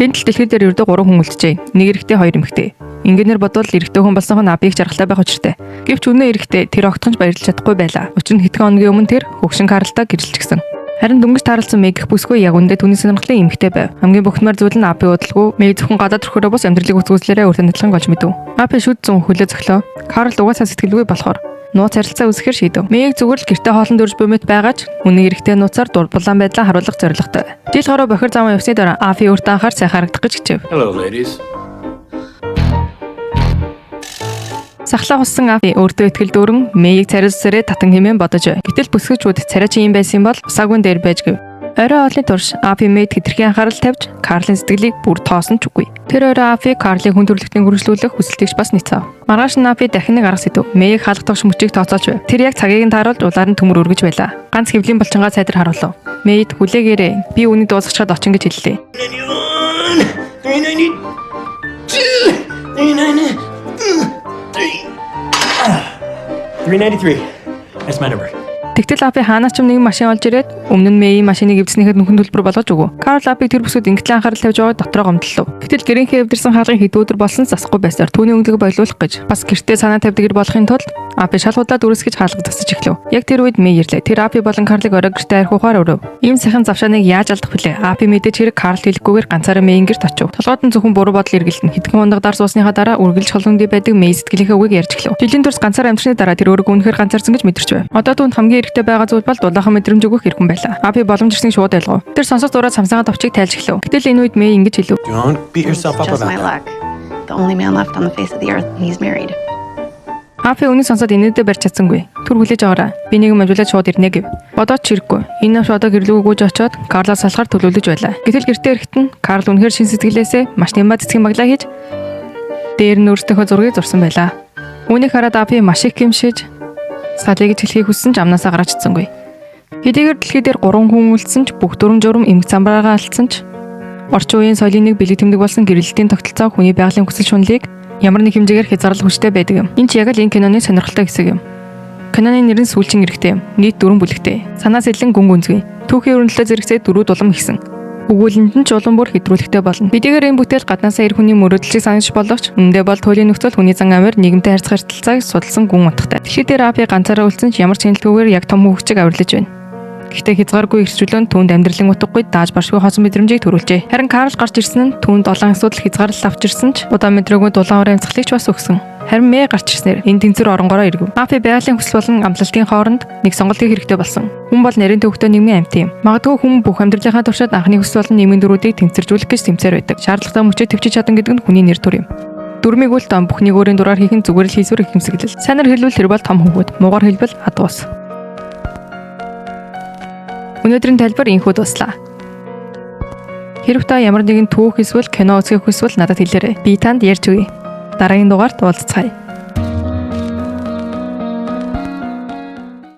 Тэнтэл дэлхий дээр ердөө 3 хүн үлджээ. Нэг эрэгтэй, хоёр эмэгтэй. Ингээнээр бодвол эрэгтэй хүн болсон нь Абиг жаргалтай байх учиртай. Гэвч үнэн эрэгтэй тэр огтхон ч баярлж чадахгүй байлаа. Учир нь хэдхэн хоногийн өмнө тэр хөгшин Карлтай гэрэлчихсэн. Харин дөнгөж таарлсан Мэг гэх бүсгүй яг үндэ түүний сонирхлын эмэгтэй байв. Хамгийн бухимдмаар зүйл нь Аби удалгүй Мэг зөвхөн гадаад төрхөөрөө бус амьдралыг үзүүлсээрээ өөртөө адилхан болж мэдв. Аби шүд зүүн хөлөө цохилоо. Карл угаасаа сэтгэлгүй болохоор нууц харилцаа үүсгэхээр шийдэв. Мэг зүгээр л гэртээ хоолон дөрж буймэт байгаа ч үнэн эрэгтэй нууцаар дур булаан байдлаа харуулах зорилготой. Жил гаруй бохир замаа явсны дараа Аби өөртөө анхаарч сайн харагдах гэж хичээв. Hello, ladies. Сахлаа хуссан Афи өөртөө итгэл дүүрэн Мэйг цариулсараа татан хэмээн бодож байв. Гэтэл бүсгүүчүүд царай чи юм байсан бол усаагүй дээр байж гэв. Орой хоолны турш Афи Мэйд хэтэрхий анхаарал тавьж Карлын сэтгэлийг бүр тоосон ч үгүй. Тэр орой Афи Карлыг хүн төрөлхтний хөрвүүлэх хүсэлтийг бас нийцав. Маргааш нь Афи дахин нэг арга сэдэв. Мэйг хаалгах мөчийг тооцоолж байв. Тэр яг цагийг нь тааруулж улаар нь төмөр өргөж байлаа. Ганц хэвлийн булчингаа сайдар харуулв. Мэйд хүлээгээрэй. Би үүнийг дуусгачаад очин гэж хэллээ. 391, 2, 393. 393. That's my number. Тэгтэл Апи хаанаас ч юм нэгэн машин олж ирээд өмнө нь Мэйийн машиныг эвдснийхэд нүхэн төлбөр болгож өгөв. Карл Апиг тэр бүсгүйд ингэтлэн анхаарал тавьж байгааг дотроо гомдлоо. Гэтэл гэрийнхээ эвдэрсэн хаалгын хэд өдөр болсон засахгүй байсаар түүний өнгөлөг болиулах гэж бас гэртээ санаа тавьдаг болохын тулд Апи шалгуудаа дүрсгэж хаалга засаж эхлэв. Яг тэр үед Мэй ирлээ. Тэр Апи болон Карлыг орой гэртээ архиухаар өрөв. Ийм сайхан завшааныг яаж алдах вүлээ? Апи мэдээж хэрэг Карл хэлэхгүйгээр ганцаараа Мэйн гэрт очив. Толгойд нь зөвхөн буруу бодол эргэлдэнэ. Хэдхэн ундаг дар сууссныхаа дараа үргэлж холонгоны байдаг Мэй сэтгэлийнхээ үгийг ярьж эхлэв. Жилийн турш ганцаараа амьдарсны дараа тэр өөрийгөө үнэхээр ганцаарсан гэж мэдэрч байв. Одоо түүнд хамгийн хэрэгтэй байгаа зүйл бол дулаахан мэдрэмж өгөх эрх хүн байлаа. Апи боломж ирснийг шууд ойлгов. Тэр сонсох дураа самсангаа товчийг тайлж эхлэв. Гэтэл энэ үед Мэй ингэж хэлв. Don't beat yourself up Just about my that. luck. The only man left on the face of the earth, and he's married. Апи үнэ сонсоод инээдээ барьж чадсангүй. Түр хүлээж аваарай. Би нэг юм амжуулаад шууд ирнэ гэв. Бодоод ч хэрэггүй. Энэ навш одоо гэрлүүг гүйж очоод Карлаас салахаар төлөвлөж байлаа. Гэтэл гэртээ ирэхэд нь Карл үнэхээр шин сэтгэлээсээ маш нямаа цэцгийн баглаа хийж дээр нь өөрсдийнхөө зургийг зурсан байлаа. Үүнийг хараад Апи маш их гэмшиж салъя гэж хэлхийг хүссэн ч амнаасаа гарч чадсангүй. Хэдийгээр дэлхий дээр 3 хүн үлдсэн ч бүх дүрм журам эмх замбраагаа алдсан ч орчин үеийн соёлын нэг бэлэг тэмдэг болсон гэрлэлтийн тогтолцоо хүний байгалийн хүсэл шунлыг ямар нэг хэмжээгээр хязгаарлах хүчтэй байдаг юм. Энэ ч яг л энэ киноны сонирхолтой хэсэг юм. Киноны нэр нь сүүлчийн эрэгтэй юм. Нийт дөрвөн бүлэгтэй. Санаа сэлэн гүн гүнзгий. Түүхийн өрнөлтөө зэрэгцээ дөрүүд улам ихсэн. Өгүүлэнд нь ч улам бүр хэтрүүлэгтэй болно. Хэдийгээр энэ бүтээл гаднаасаа эр хүний мөрөөдөл шиг санагдаж боловч үнэндээ бол туйлын нөхцөл хүний зан авир нийгэмтэй харьцах харилцааг судалсан гүн утгатай. Дэлхий дээр Апи ганцаараа үлдсэн ч ямар ч хяналтгүйгээр яг том хүүхчиг авирлаж байна. Гэхдээ хязгааргүй эрх чөлөө нь түүнд амьдралын утгагүй дааж баршгүй хоосон мэдрэмжийг төрүүлжээ. Харин Карл гарч ирсэн нь түүнд олон асуудал хязгаарлалт авч ирсэн ч удаан мэдрээгүй дулаан урын амьсгалыг ч бас өгсөн. Харин Мэй гарч ирснээр энэ тэнцвэр оронгороо эргэв. Апи байгалийн хүсэл болон амлалтын хооронд нэг сонголт хийх хэрэгтэй болсон. Хүн бол нарийн төвөгтэй нийгмийн амьтан юм. Магадгүй хүн бүх амьдралынхаа туршид анхны хүсэл болон нийгмийн дүрүүдийг тэнцвэржүүлэх гэж тэмцээр байдаг. Шаардлагатай мөчөө төвчиж чадан гэдэг нь хүний нэр төр юм. Дүрмийг үл тоон бүхнийг өөрийн дураар хийх нь зүгээр л хийсвэр ихэмсэглэл. Сайнаар хэлбэл тэр бол том хүүхэд, муугаар хэлбэл адуус. Өнөөдрийн тайлбар ийнхүү дууслаа. Хэрв та ямар нэгэн түүх эсвэл кино үзэхийг хүсвэл надад хэлээрэй. Би танд ярьж өгье. Дараагийн дугаард уулзцгаая.